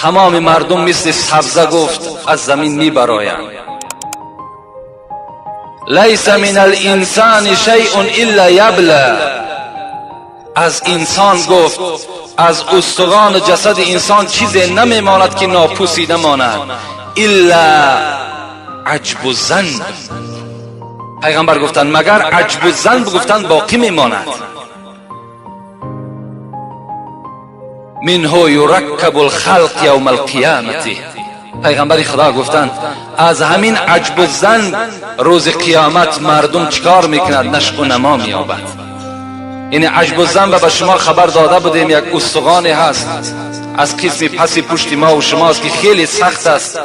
تمام مردم مثل سبزه گفت از زمین میبرایند. لیس من الانسان شیء الا یبلی. از انسان گفت از استخوان جسد انسان چیزی نمیماند که ناپوسیده ماند، الا عجب الذنب. پیغمبر گفتند مگر عجب الذنب گفتند باقی میماند. منه یرکب الخلق یوم القیامت. پیغمبر خدا گفتند از همین عجب الذنب روز قیامت مردم چیکار میکند؟ نشو و نما مییابد. یعنی عجب الذنب به شما خبر داده بودیم، یک استخوانی هست از قسم پس پشت ما و شماست که خیلی سخت است،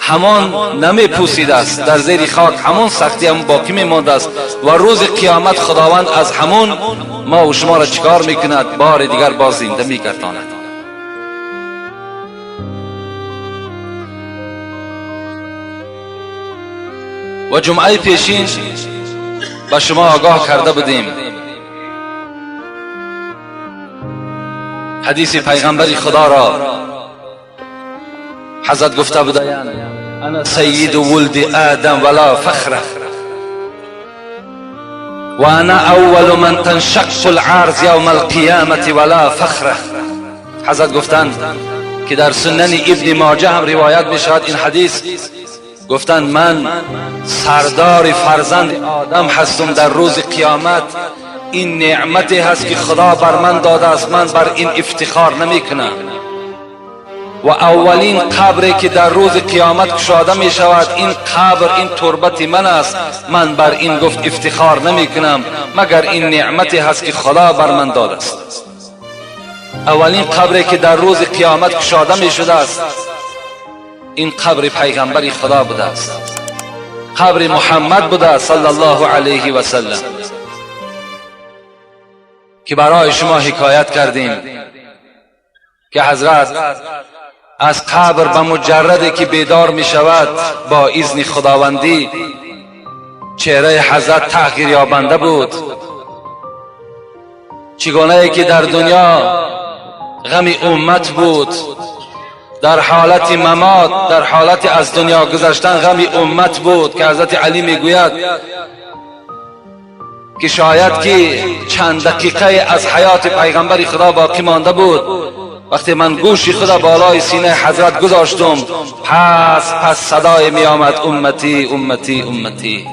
همان نمی پوسیده است، در زیر خاک همان سختی هم باقی میمانده است و روز قیامت خداوند از همون ما و شما را چیکار میکند؟ بار دیگر باز زنده میگرداند. و جمعه پیشین به شما آگاه کرده بودیم حدیث پیغمبر خدا را حضرت گفته بودند انا سید ولد آدم ولا فخر و انا اول من تنشق الارض یوم القیامة ولا فخر. حضرت گفتند که در سنن ابن ماجه هم روایت می شود این حدیث، گفتند من سردار فرزند آدم هستم در روز قیامت، این نعمتی هست که خدا بر من داده است، من بر این افتخار نمی کنم. و اولین قبری که در روز قیامت گشاده می شود این قبر، این تربت من است، من بر این گفت افتخار نمی کنم مگر این نعمتی هست که خدا بر من داده است. اولین قبری که در روز قیامت گشاده می شده است این قبر پیغمبر خدا بوده است، قبر محمد بوده است صلی الله علیه و سلم، که برای شما حکایت کردیم که حضرت از قبر به مجردی که بیدار می شود با اذن خداوندی چهره حضرت تغییر یابنده بود، چگونه که در دنیا غم امت بود، در حالت ممات، در حالت از دنیا گذشتن غم امت بود که حضرت علی میگوید که شاید که چند دقیقه از حیات پیغمبر خدا باقی مانده بود، وقتی من گوش خدا بالای سینه حضرت گذاشتم پس صدای می آمد امتی امتی امتی.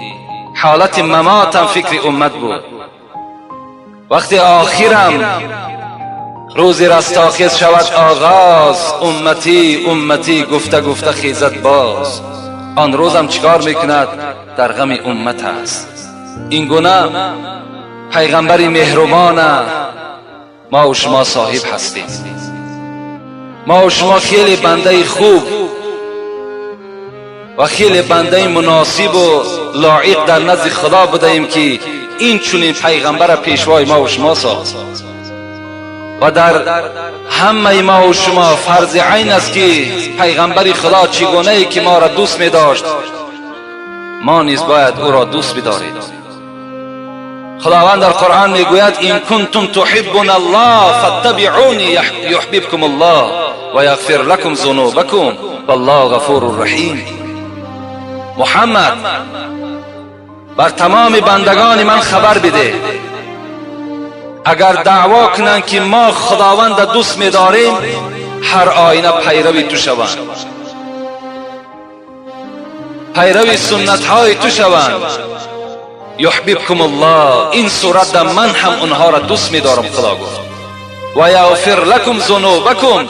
حالت مماتم فکر امت بود. وقتی آخرم روز رستاخیز شود آغاز، امتی امتی گفته گفته خیزد باز. آن روزم چیکار میکند؟ در غم امت است. این گونه پیغمبر مهربان ما و شما صاحب هستیم. ما و شما خیلی بنده خوب و خیلی بنده مناسب و لایق در نزد خدا بودیم که این چنین پیغمبر پیشوای ما و شما ساخت. و در همه ما و شما فرض عین است که پیغمبر خدا چگونه ای که ما را دوست می داشت، ما نیز باید او را دوست بداریم. خداوند در قرآن میگوید ان کنتم تحبون الله فاتبعونی یحببکم الله و یغفر لکم ذنوبکم والله غفور رحیم. محمد بر تمام بندگان من خبر بده، اگر دعوا کنند که ما خداوند دوست می‌داریم، هر آینه پیروی تو شوند، پیروی سنت های تو شوند. یحببکم الله، این صورت در من هم اونها را دوست می‌دارم خدا گفت. و یغفر لکم ذنوبکم،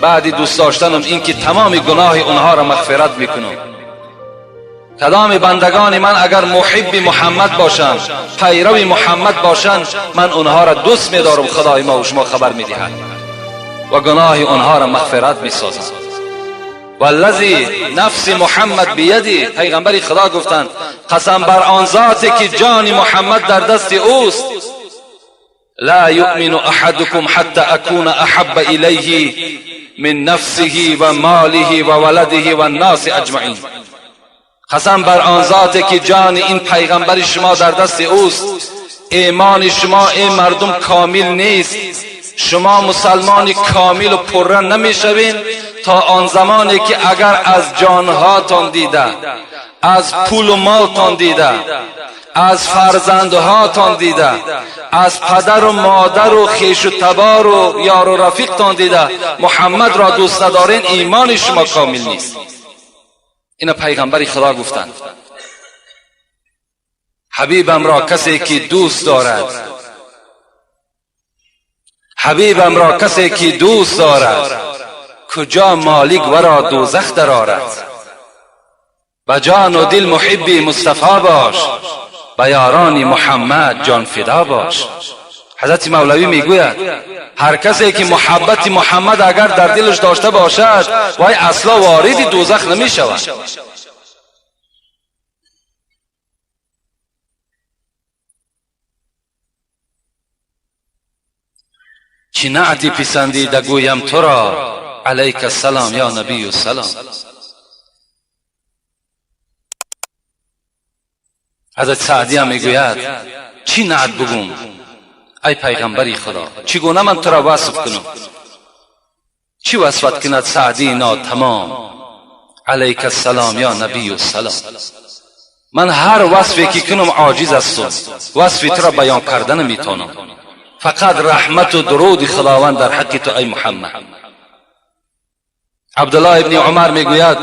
بعد دوست داشتنم این که تمام گناه اونها را مغفرت میکنم. کدام بندگان من اگر محب محمد باشند، پیرو محمد باشند، من اونها را دوست می‌دارم، خدای ما و شما خبر می‌دهد و گناه اونها را مغفرت می‌سازم. والذی نفس محمد بیدی، پیغمبر خدا گفتند قسم بر آن ذاتی که جان محمد در دست اوست، لا یؤمن احدکم حتی اکون احب الیه من نفسه و ماله و ولده و الناس اجمعین. قسم بر آن ذاتی که جان این پیغمبر شما در دست اوست، ایمان شما ای مردم کامل نیست Шумо мусалмони комилу пурра намешавед то он замоне ки агар аз ҷонҳоятон дида, аз пулу молтон дида, аз фарзандҳоятон дида, аз падару модару хешу табору ёру рафиқтон дида Муҳаммадро дӯст надорен, имони шумо комил нест. Ина пайғамбари Худо гуфтанд. Ҳабибамро касе ки дӯст дорад, ҳабибамро касе ки дӯст дорад, куҷо молик варо дӯзах дарорад. Ба ҷону дил муҳибби Мустафо бош, ба ёрони Муҳаммад ҷонфидо бош. Ҳазрати Мавлавӣ мегӯяд, ҳар касе ки муҳаббати Муҳаммад агар дар дилаш дошта бошад, вай асло вориди дӯзах намешавад. Чӣ наъти писандида гӯям туро, алайка салом ё набию салом. Ҳазрати Саъдия мегӯяд, чӣ наът бугум ай пайғамбари Худо, чӣ гуна ман туро васф кунам? Чӣ васфат кунад Саъдии нотамом? Алайка салом ё набию салом. Ман ҳар васфе ки кунам оҷиз ҳастам, васфи туро баён карда наметавонам. Фақат раҳмату дуруди Худованд дар ҳаққи ту ай Муҳаммад. Абдуллоҳ ибни Умар мегӯяд,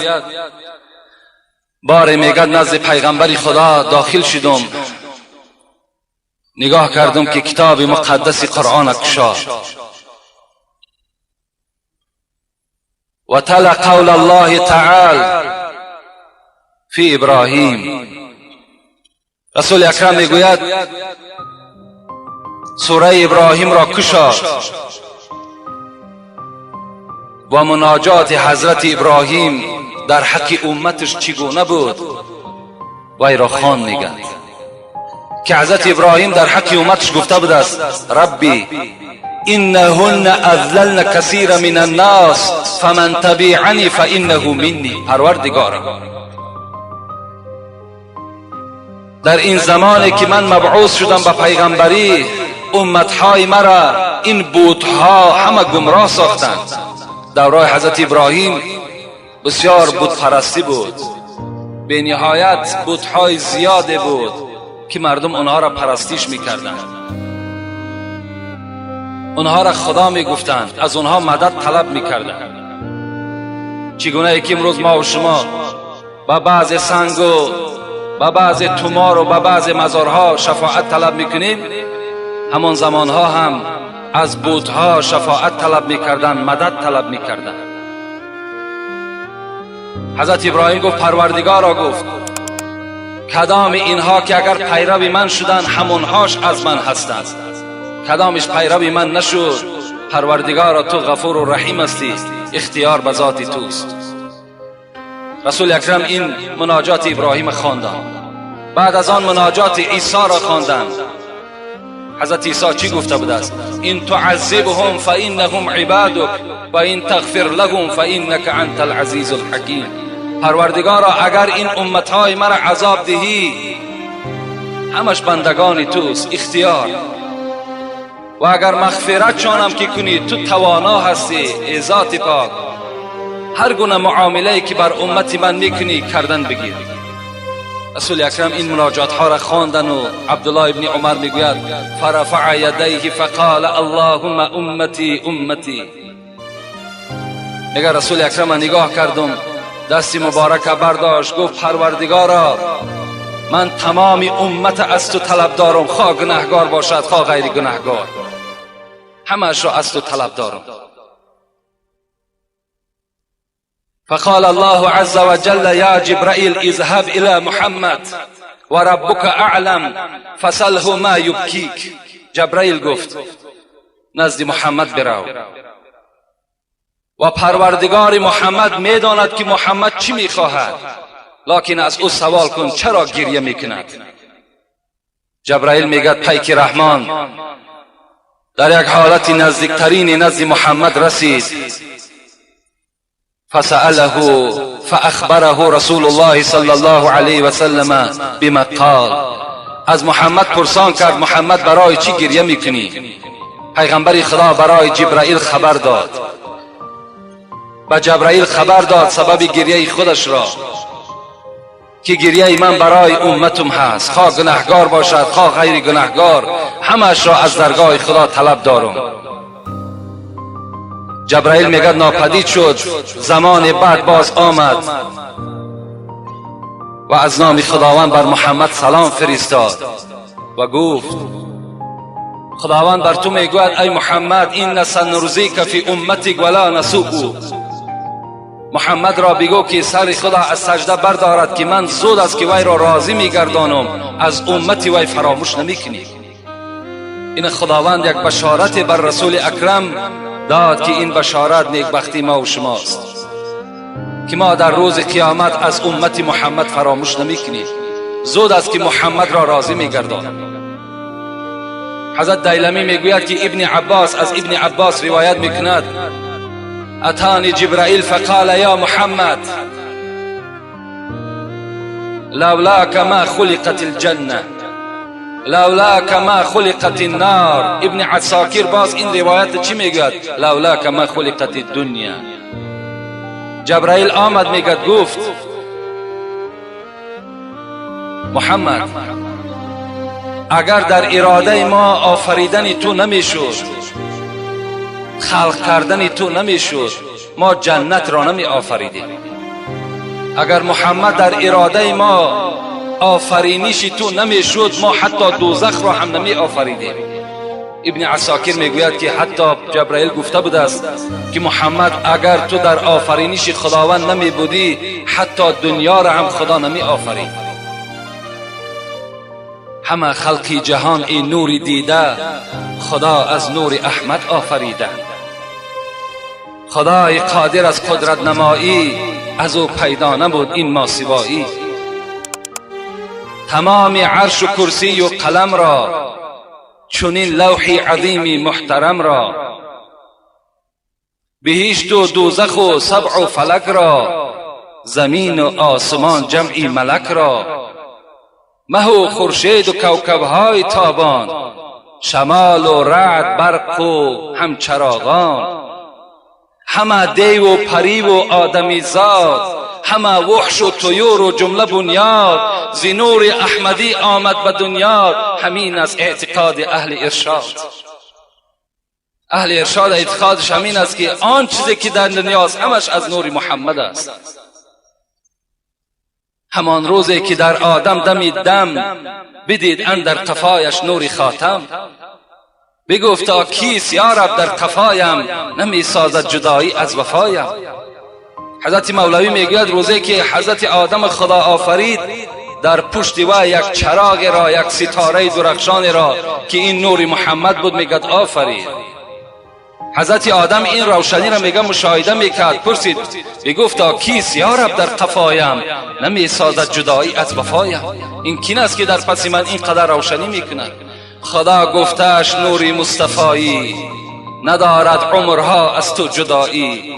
боре мегӯяд назди пайғамбари Худо дохил шудум, нигоҳ кардум ки китоби муқаддаси Қуръона кушод ва тала қавла Аллоҳи таъол фи Иброҳим. Расули Акрам мегӯяд, сураи Иброҳимро кушод ва муноҷоти ҳазрати Иброҳим дар ҳаққи умматаш чӣ гуна буд, вайро хон мегӯяд ки ҳазрати Иброҳим дар ҳаққи умматаш гуфта будааст: Рабби иннаҳунна азлална касира мин аннос фаман табиани фаиннаҳу минни. Парвардигора, дар ин замоне ки ман мабъус шудам ба пайғамбарӣ, умматҳои мара ин бутҳо ҳама гумроҳ сохтанд. Давраи ҳазрати Иброҳим бисёр бутпарастӣ буд, бениҳоят бутҳои зиёде буд ки мардум онҳоро парастиш мекарданд, онҳоро Худо мегуфтанд, аз онҳо мадад талаб мекарданд. Чӣ гунае ки имрӯз мо ва шумо ба баъзе сангу ба баъзе тумору ба баъзе мазорҳо шафоат талаб мекунем, ҳамон замонҳо ҳам аз бутҳо шафоат талаб мекарданд, мадад талаб мекарданд. Ҳазрати Иброҳим гуфт, Парвардигоро, гуфт, кадоми инҳо ки агар пайрави ман шуданд, ҳамонҳош аз ман ҳастанд, кадомиш пайрави ман нашуд, Парвардигоро, ту ғафуру раҳим ҳастӣ, ихтиёр ба зоти туст. Расули Акрам ин муноҷоти Иброҳима хонданд. Баъд аз он муноҷоти Исоро хонданд. Ҳазрати Исо чӣ гуфта будааст? Ин туаззибҳум фаиннаҳум ибадук ва ин тағфир лаҳум фаиннака анта алазизу алҳаким. Парвардигоро, агар ин умматҳои мара азоб диҳӣ, ҳамаш бандагони туст, ихтиёр, ва агар мағфиратшонам ки кунӣ, ту тавоно ҳастӣ, э зоти пок, ҳар гуна муомилае ки бар уммати ман мекунӣ кардан бигир. Расули Акрам ин муноҷотҳоро хондану Абдуллоҳ ибни Умар мегӯяд: фарафаа ядайҳи фақола аллоҳумма уммати уммати. Мега Расули Акрама нигоҳ кардум, дасти муборака бардошт, гуфт: Парвардигоро, ман тамоми уммата аз ту талаб дорам, хоҳ гунаҳгор бошад, хоҳ ғайри гунаҳгор, ҳамаашро аз ту талаб дорам. فقال الله عز وجل يا جبرائيل اذهب إلى محمد وربك أعلم فسله ما يبكيك. جبرائیل گفت نزد محمد برو و پروردگار محمد میداند که محمد چی میخواهد، لکن از او سوال کن چرا گریه میکند. جبرائیل میگد پیک رحمان در یک حالت نزدیکترین نزد محمد رسید. فسأله فأخبره رسول الله صلى الله عليه وسلم بما قال. از محمد پرسان کرد، محمد برای چی گریه میکنی؟ پیغمبر خدا برای جبرائیل خبر داد، به جبرائیل خبر داد سبب گریه خودش را که گریه من برای امتم هست، خواه گناهگار باشد خواه غیر گناهگار، همش را از درگاه خدا طلب دارم. جبرائیل میگه ناپدید شد، زمان بعد باز آمد و از نام خداوند بر محمد سلام فرستاد و گفت خداوند بر تو میگوید ای محمد إنا سنرضيك في أمتك ولا نسوءك. محمد را بگو که سر خدا از سجده بردارد که من زود است که وی را راضی میگردانم، از امت وی فراموش نمیکنی. این خداوند یک بشارت بر رسول اکرم داد که این بشارت نیکبختی ما و شماست که ما در روز قیامت از امت محمد فراموش نمیکنیم، زود است که محمد را راضی میگردانم. حضرت دیلمی میگوید که ابن عباس از ابن عباس روایت میکند أتاني جبرائيل فقال يا محمد لولاك ما خلقت الجنة لولاك ما خلقت النار. ابن عساکر باز این روایت چی میگوید؟ لولاك ما خلقت الدنيا. جبرائیل آمد میگد گفت محمد اگر در اراده ما آفریدن تو نمیشد، خلق کردن تو نمیشد، ما جنت را نمی آفریدیم. اگر محمد در اراده ما آفرینش تو نمیشد، ما حتی دوزخ را هم نمی آفریدیم. ابن عساکر میگوید که حتی جبرائیل گفته بوده است که محمد اگر تو در آفرینش خداوند نمی بودی، حتی دنیا را هم خدا نمی آفرید. همه خلقی جهان این نور دیده، خدا از نور احمد آفریده. خدای قادر از قدرت نمایی، از او پیدا نبود این ماسوایی. تمام عرش و کرسی و قلم را، چنین لوح عظیم محترم را، بهشت و دوزخ و سبع و فلک را، زمین و آسمان جمعی ملک را، مه و خورشید و کوکبهای تابان، شمال و رعد برق و هم چراغان، همه دیو و پری و آدمی زاد، همه وحش و طیور و جمله بنیاد، ز نور احمدی آمد به دنیا. همین از اعتقاد اهل ارشاد. اهل ارشاد اعتقادش همین است که آن چیزی که در دنیاست همش از نور محمد است. همان روزی که در آدم دمید دم، بدید اندر قفایش نور خاتم، بگفتا کیست یا رب در قفایم، نمی سازد جدایی از وفایم. حضرت مولوی میگوید روزی که حضرت آدم خدا آفرید، در پشت وی یک چراغ را، یک ستاره درخشان را که این نور محمد بود میگد آفرید. حضرت آدم این روشنی را میگه مشاهده میکرد، پرسید، بگفتا کیست یا رب در قفایم، نمی سازد جدایی از وفایم. این کین است که در پس من اینقدر روشنی میکند؟ خدا گفتش نوری مصطفایی، ندارد عمرها از تو جدایی.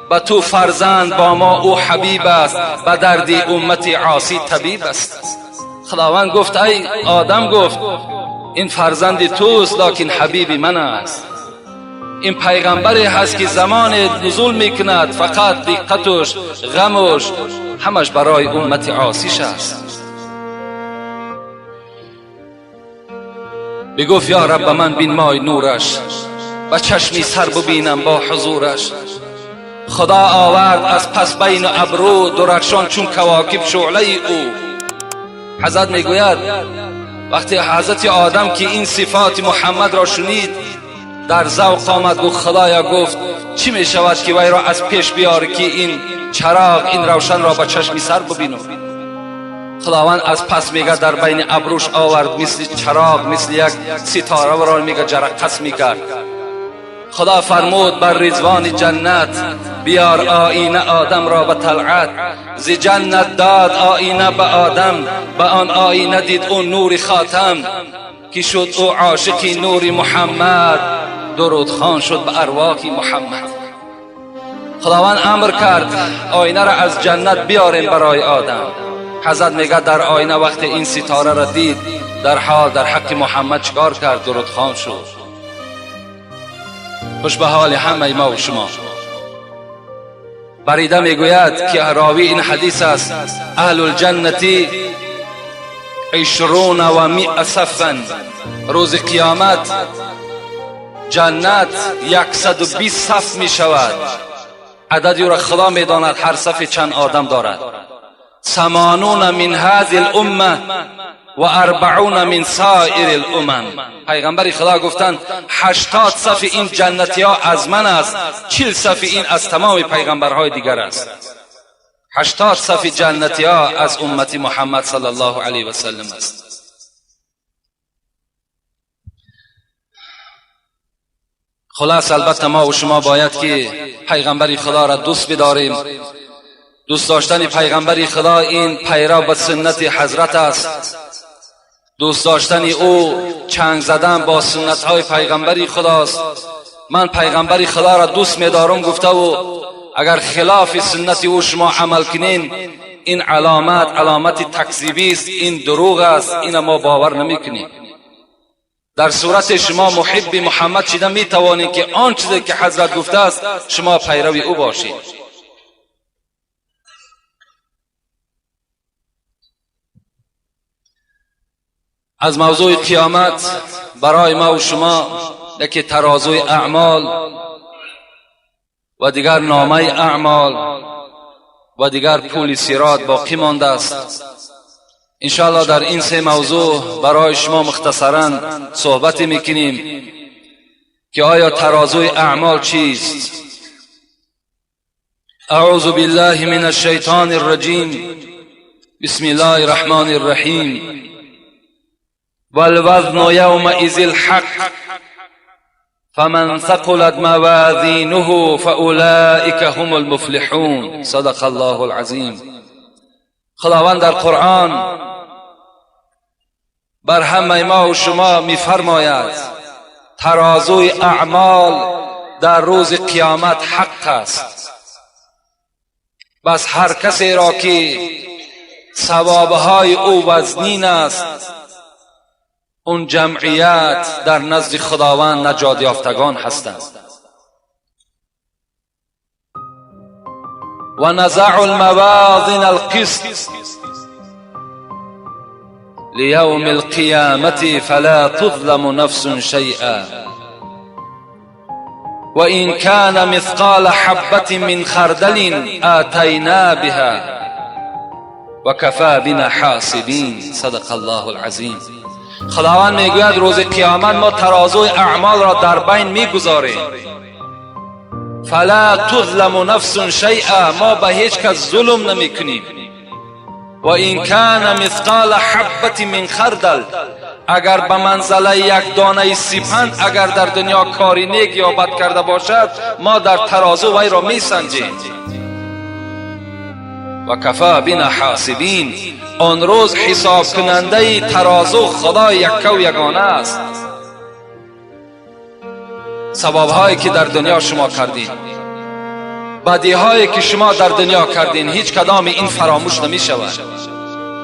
به تو فرزند با ما او حبیب است، به درد امت عاصی طبیب است. خداوند گفت ای آدم، گفت این فرزند توست لکن حبیب من است. این پیغمبری هست که زمان نزول میکند فقط دقتش، غمش همش برای امت عاصیش است. بگفت یا رب من بنمای نورش، به چشمی سر ببینم با حضورش. خدا آورد از پس بین ابرو، درخشان چون کواکب شعله او. حضرت میگوید وقتی حضرت آدم که این صفات محمد را شنید در ذوق آمد، گفت خدایا، گفت چی می شود که وی را از پیش بیاری که این چراغ، این روشن را به چشمی سر ببینم. خداوند از پس میگه در بین ابروش آورد، مثل چراغ، مثل یک ستاره را میگه جرقس میکرد. خدا فرمود بر رضوان جنت، بیار آینه آدم را به طلعت. ز جنت داد آینه به آدم، به آن آینه دید او نور خاتم. که شد او عاشق نور محمد، درود خوان شد به ارواح محمد. خداوند امر کرد آینه را از جنت بیاریم برای آدم. حضرت میگه در آینه وقتی این ستاره را دید، در حال در حق محمد چکار کرد؟ درود خوان شد. خوش به حال همه ما و شما. بریده میگوید که راوی این حدیث است: اهل الجنة 120 صفا. روز قیامت جنت 120 صف می شود. عددی را خدا می داند هر صف چند آدم دارد. 80 من هذه الامه و 40 من سایر الامم. پیغمبر خدا گفتند 80 صف این جنتی ها از من است، 40 صف این از تمام پیغمبرهای دیگر است. 80 صف جنتی ها از امت محمد صلی الله علیه و سلم است. خلاص البته ما و شما باید که پیغمبر خدا را دوست بداریم. دوست داشتن پیغمبر خدا این پیرو به سنت حضرت است. دوست داشتن او چنگ زدن با سنت های پیغمبر خداست. من پیغمبر خدا را دوست می‌دارم گفته و اگر خلاف سنت او شما عمل کنین، این علامت تکذیبی است، این دروغ است، این ما باور نمی‌کنیم. در صورت شما محب محمد شده می توانید که آن چیزی که حضرت گفته است شما پیرو او باشید. از موضوع قیامت برای ما و شما یکی ترازوی اعمال و دیگر نامه اعمال و دیگر پول صراط باقی مانده است. انشاءالله در این سه موضوع برای شما مختصرا صحبت میکنیم که آیا ترازوی اعمال چیست. اعوذ بالله من الشیطان الرجیم. بسم الله الرحمن الرحیم. والوزن یومئذ الحق فمن ثقلت موازینه فاولئک هم المفلحون. صدق الله العظیم. خداوند در قرآن بر همه ما و شما میفرماید ترازوی اعمال در روز قیامت حق است. بس هر کسی را که ثوابهای او وزنین است، اون جمعیت در نزد خداوند نجات یافتگان هستند. و نزع الموازین القسط لیوم القیامة فلا تظلم نفس شیئا و این کان مثقال حبة من خردل آتینا بها و کفی بنا حاسبین. صدق الله العظیم. خداوند میگوید روز قیامت ما ترازوی اعمال را در بین میگذاریم. فلا تظلم نفس شیئا، ما به هیچ کس ظلم نمیکنیم. و این کان مثقال حبة من خردل، اگر به منزله یک دانه سیپند اگر در دنیا کاری نیک یا بد کرده باشد، ما در ترازو وی را میسنجیم. و کفا بنا حاسبین، آن روز حساب کننده ترازو خدای یکه و یگانه است. ثوابهایی که در دنیا شما کردین، بدیهایی که شما در دنیا کردین، هیچ کدام این فراموش نمی شود.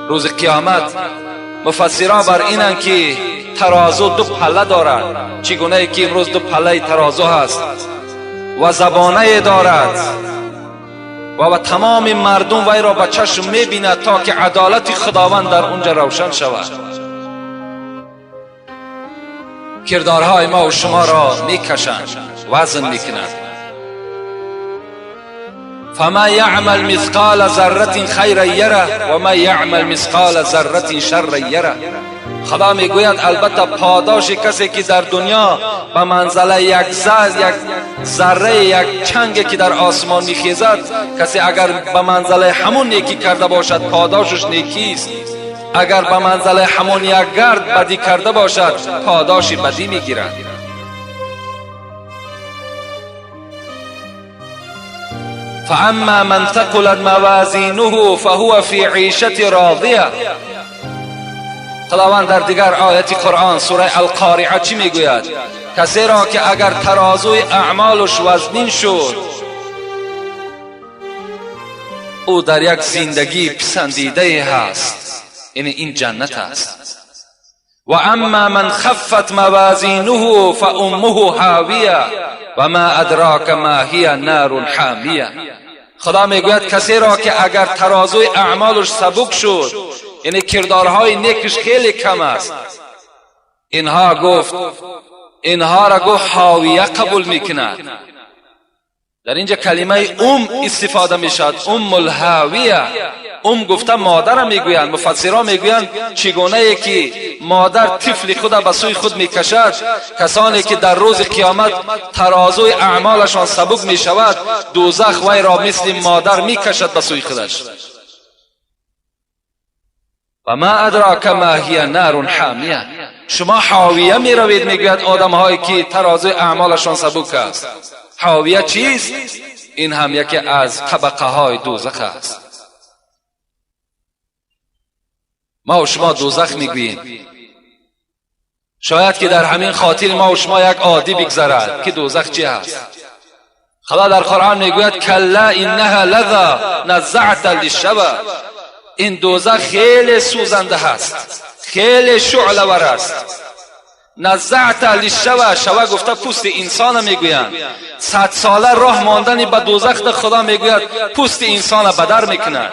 روز قیامت مفسران بر اینند که ترازو دو پله دارد، چگونه که امروز دو پله ترازو هست و زبانه دارد و تمام مردم وی را به چشم می بیند تا که عدالت خداوند در اونجا روشن شود. کردارهای ما و شما را می کشند، وزن می کنند. فما یعمل مثقال ذره خیرا یره و ما یعمل مثقال ذره شرا یره. خدا میگوید البته پاداش کسی که در دنیا به منزله یک ذره یک چنگ که در آسمان میخیزد، کسی اگر به منزله همون نیکی کرده باشد پاداشش نیکی است، اگر به منزله همون یک گرد بدی کرده باشد پاداش بدی میگیرد. فاما من ثقلت موازینه فهو فی عیشة راضیه. خداوند در دیگر آیت قرآن سوره القارعه چی میگوید؟ کسی را که اگر ترازوی اعمالش وزنین شد، او در یک زندگی پسندیده هست، یعنی این جنت است. و اما من خفت موازینه فامه هاویه. و ما ادراک ما هی نار حامیه. خدا میگوید کسی را که اگر ترازوی اعمالش سبک شد، یعنی کردارهای نیکش خیلی کم است، اینها گفت، اینها را گفت حاویه قبول میکند. در اینجا کلمه ام استفاده میشد، ام الهاویه. ام گفته مادر میگویند. مفسران میگویند چگونه ای که مادر طفل خود به سوی خود میکشد، کسانی که در روز قیامت ترازوی اعمالشان سبک میشود، دوزخ وی را مثل مادر میکشد به سوی خودش. و ما ادراک ما هی نار حامیه. شما حاویه میروید، میگوید آدم هایی که ترازوی اعمالشان سبک است. حاویه چیست؟ این هم یکی از طبقه های دوزخ است. ما و شما دوزخ میگوییم، شاید که در همین خاطر ما و شما یک عادی بگذرد که دوزخ چی هست. خدا در قرآن میگوید کلا انها لظی نزعة للشوی. این دوزخ خیلی سوزنده هست، خیلی شعله ور است. نزعت للشوی، شوه گفته پوست انسان میگویند. 100 ساله راه ماندن به دوزخ خدا میگوید پوست انسان بدر میکند.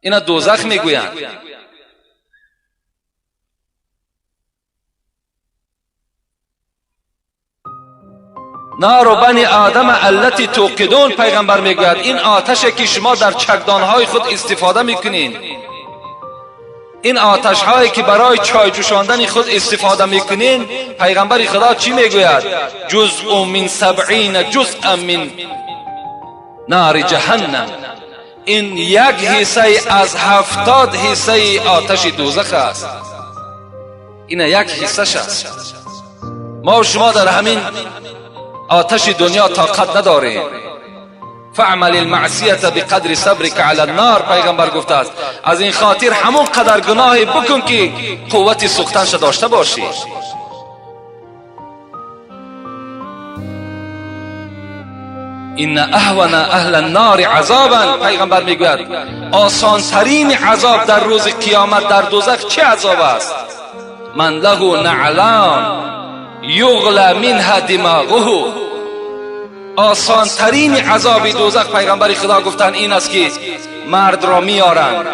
اینا دوزخ میگویند. نار بنی آدم التي توقدون، پیغمبر میگوید این آتش که شما در چکدانهای خود استفاده میکنین، این آتش هایی که برای چای جوشاندن خود استفاده میکنین، پیغمبر خدا چی میگوید؟ جزء من 70 جزءا من نار جهنم. این یک حصه از 70 حصه آتش دوزخ است. این یک حصه است. ما و شما در همین آتش دنیا طاقت نداریم. فعمل المعصیت بقدر صبرك علی النار، پیغمبر گفته است. از این خاطر همون قدر گناهی بکن که قوت سوختنش داشته باشی. ان اهون اهل النار عذابا، پیغمبر میگوید آسان ترین عذاب در روز قیامت در دوزخ چه عذاب است؟ من له نعلان یغلی منها دماغه. آسان ترین عذاب دوزخ پیغمبر خدا گفتن این است که مرد را میارند،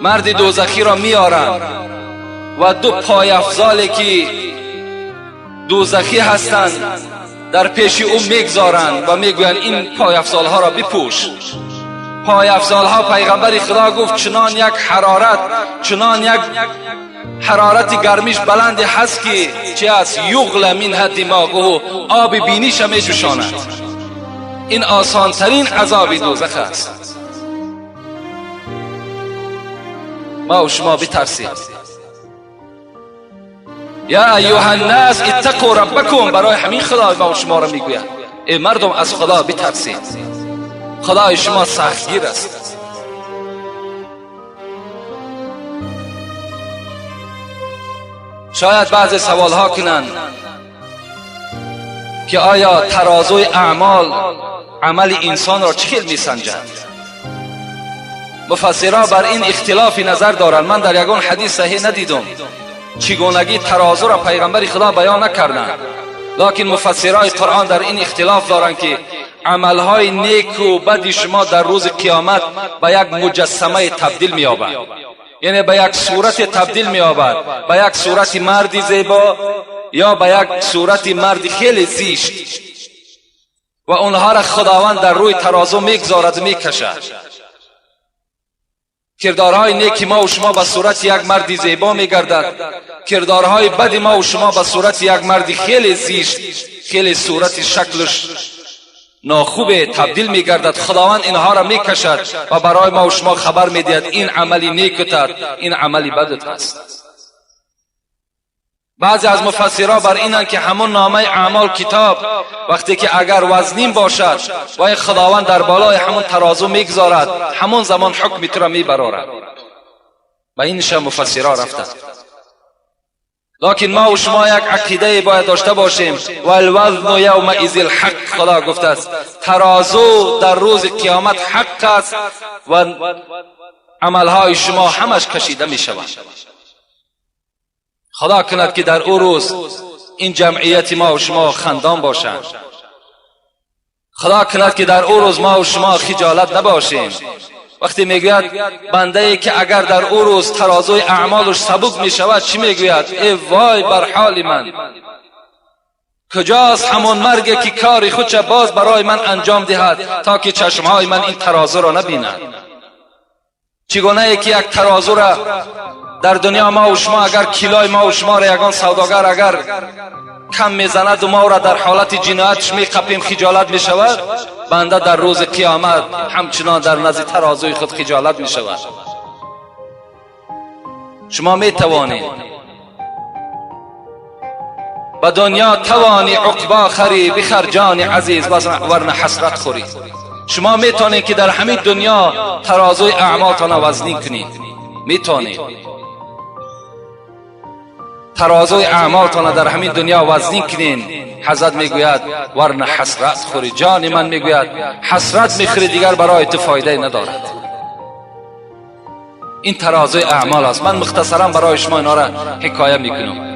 مرد دوزخی را میارند و دو پایافزالی که دوزخی هستند در پیش او میگذارند و میگویند این پایافزالها را بپوش. پایافزالها پیغمبر خدا گفت چنان یک حرارت، چنان یک حرارت گرمیش بلند هست که چی است؟ یغلی منها دماغه، آب بینیش می جوشاند. این آسان ترین عذاب دوزخ است. ما و شما بترسیم. یا ایها الناس اتقوا ربکم، برای همین خدا ما و شما را میگوید ای مردم از خدا بترسید، خدای شما سختگیر است. شاید بعضی سوال ها کنند که آیا ترازوی اعمال عمل انسان را چه میسنجد؟ مفسرها بر این اختلاف نظر دارند. من در یگان حدیث صحیح ندیدم چگونگی ترازو را پیغمبر خدا بیان نکردند، لکن مفسرای قرآن در این اختلاف دارند که عملهای نیک و بد شما در روز قیامت به یک مجسمه تبدیل می‌یابد، یعنی به یک صورت تبدیل می‌یابد، به یک صورت مردی زیبا یا به یک صورت مرد خیلی زشت، و اونها را خداوند در روی ترازو میگذارد و میکشد. کردارهای نیک ما و شما به صورت یک مرد زیبا میگردد، کردارهای بد ما و شما به صورت یک مرد خیلی زشت، خیلی صورت شکلش ناخوب تبدیل میگردد. خداوند اینها را میکشد و برای ما و شما خبر میدهد این عملی نیکت، این عملی بدت است. بعضی از مفسرها بر اینند که همون نامه اعمال کتاب وقتی که اگر وزنین باشد و خداوند در بالای همون ترازو میگذارد، همون زمان حکم تو را میبرارد. به این شب مفسرها رفتند. لکن ما و شما یک عقیده باید داشته باشیم، والوزن یومئذ الحق. خدا گفته است ترازو در روز قیامت حق است و عملهای شما همش کشیده می شود. خدا کند که در او روز این جمعیت ما و شما خندان باشند. خدا کند که در او روز ما و شما خجالت نباشیم. وقتی میگوید بنده ای که اگر در او روز ترازوی اعمالش سبک میشود چی میگوید؟ ای وای بر حال من، کجاست همان مرگی که کار خودش باز برای من انجام دهد تا که چشمهای من این ترازو را نبیند. چگونه ای که یک ترازو را در دنیا ما و شما اگر کیلای ما و شما را یگان سوداگر اگر کم میزند و ما را در حالت جنایتش میقپیم خجالت میشود، بنده در روز قیامت همچنان در نزد ترازوی خود خجالت میشود. شما میتوانید به دنیا توانی عقبا خری، بخر جان عزیز ورنه حسرت خوری. شما میتونید که در همین دنیا ترازوی اعمالتان وزنی کنید، میتونید ترازوی اعمالتان در همین دنیا وزنی کنین. حضرت میگوید ورنه حسرت خوری، جان من میگوید حسرت میخوری دیگر برای تو فایده ندارد. این ترازوی اعمال است. من مختصرا برای شما اینا را حکایه میکنم.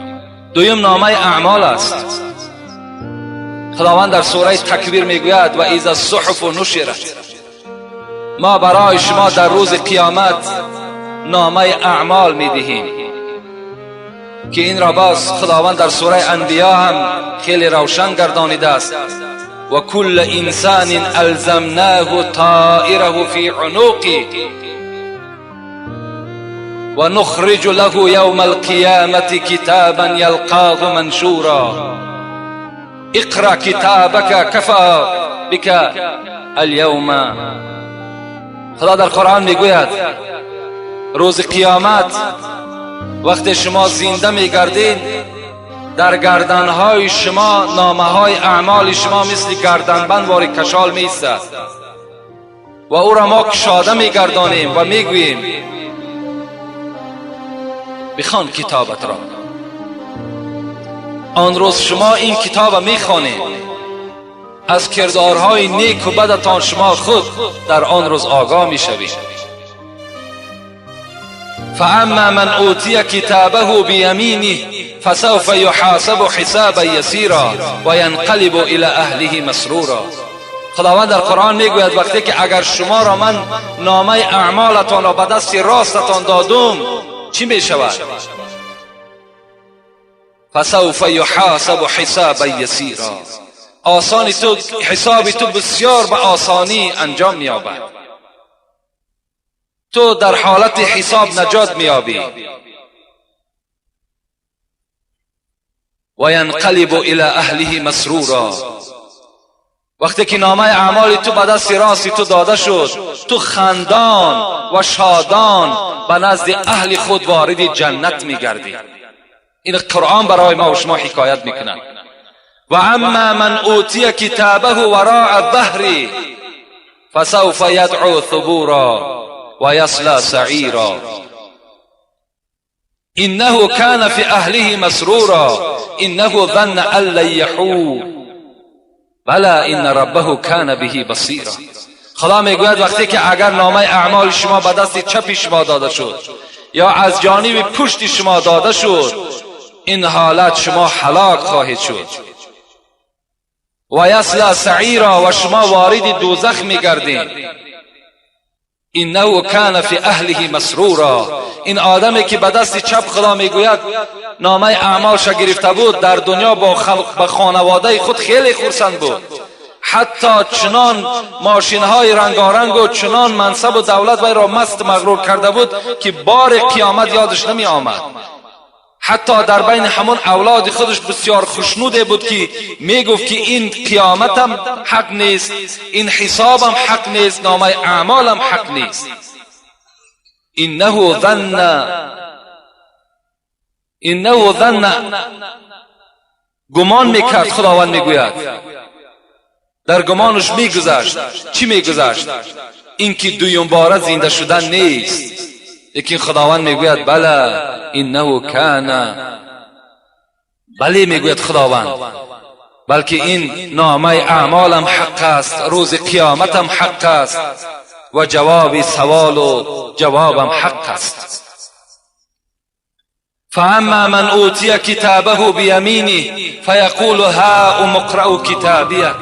دویم نامه اعمال است. خداوند در سوره تکویر میگوید و اذا الصحف نشرت، ما برای شما در روز قیامت نامه اعمال میدهیم که این را باز خداوند در سوره انبیا هم خیلی روشن گردانیده است. و کل انسان الزمناه طائره فی عنقه و نخرج له یوم القیامة کتابا یلقاه منشورا اقرأ کتابک کفی بک الیوم. خدا در قرآن میگوید روز قیامت وقتی شما زنده میگردید در گردنهای شما نامه های اعمال شما مثل گردنبند واری کشال میایستد و او را ما کشاده میگردانیم و میگوییم بخوان کتابت را. آن روز شما این کتاب میخوانید، از کردارهای نیک و بدتان شما خود در آن روز آگاه میشوید. فاما من اوتی کتابه بیمینه فسوف یحاسب حسابا یسیرا و ینقلب الی اهله مسرورا. خداوند در قرآن میگوید وقتی که اگر شما را من نامه اعمالتان را به دست راستتان دادم چی میشود؟ فسوف یحاسب حسابا یسیرا، آسانی تو حساب تو بسیار به آسانی انجام مییابد، تو در حالت حساب نجات مییابی. و ینقلب الی اهله مسرورا، وقتی که نامه اعمال تو به دست راست تو داده شد تو خندان و شادان به نزد اهل خود وارد جنت میگردی. این قرآن برای ما و شما حکایت میکند. و اما من اوتی کتابه وراء ظهری فسوف یدعو ثبورا و یصلی سعیرا انه کان فی اهله مسرورا انه ظن ان لن یحور بلی ان ربه کان به بصیرا. خدا میگوید وقتی که اگر نامه اعمال شما به دست چپ شما داده شد یا از جانب پشت شما داده شد، این حالت شما هلاک خواهید شد. و یصلی سعیرا، و شما وارد دوزخ میگردید. انه کان فی اهله مسرورا، این آدمی که به دست چپ خدا میگوید نامه اعمالش گرفته بود در دنیا با خانواده خود خیلی خرسند بود، حتی چنان ماشین های رنگارنگ و چنان منصب و دولت وی را مست مغرور کرده بود که بار قیامت یادش نمی آمد. حتی در بین همون اولاد خودش بسیار خوشنوده بود که میگفت که این قیامتم حق نیست، این حسابم حق نیست، نامه اعمالم حق نیست. انه ظن، گمان میکرد. خداوند میگوید در گمانش میگذشت. چی میگذشت؟ اینکه دویم باره زنده شدن نیست. لیکن خداوند میگوید بله انه کان، بله میگوید خداوند، بلکه این نامه اعمالم حق است، روز قیامتم حق است و جواب سوال و جوابم حق است. فأما من أوتي كتابه بيمينه فيقول هاؤم اقرءوا كتابيه.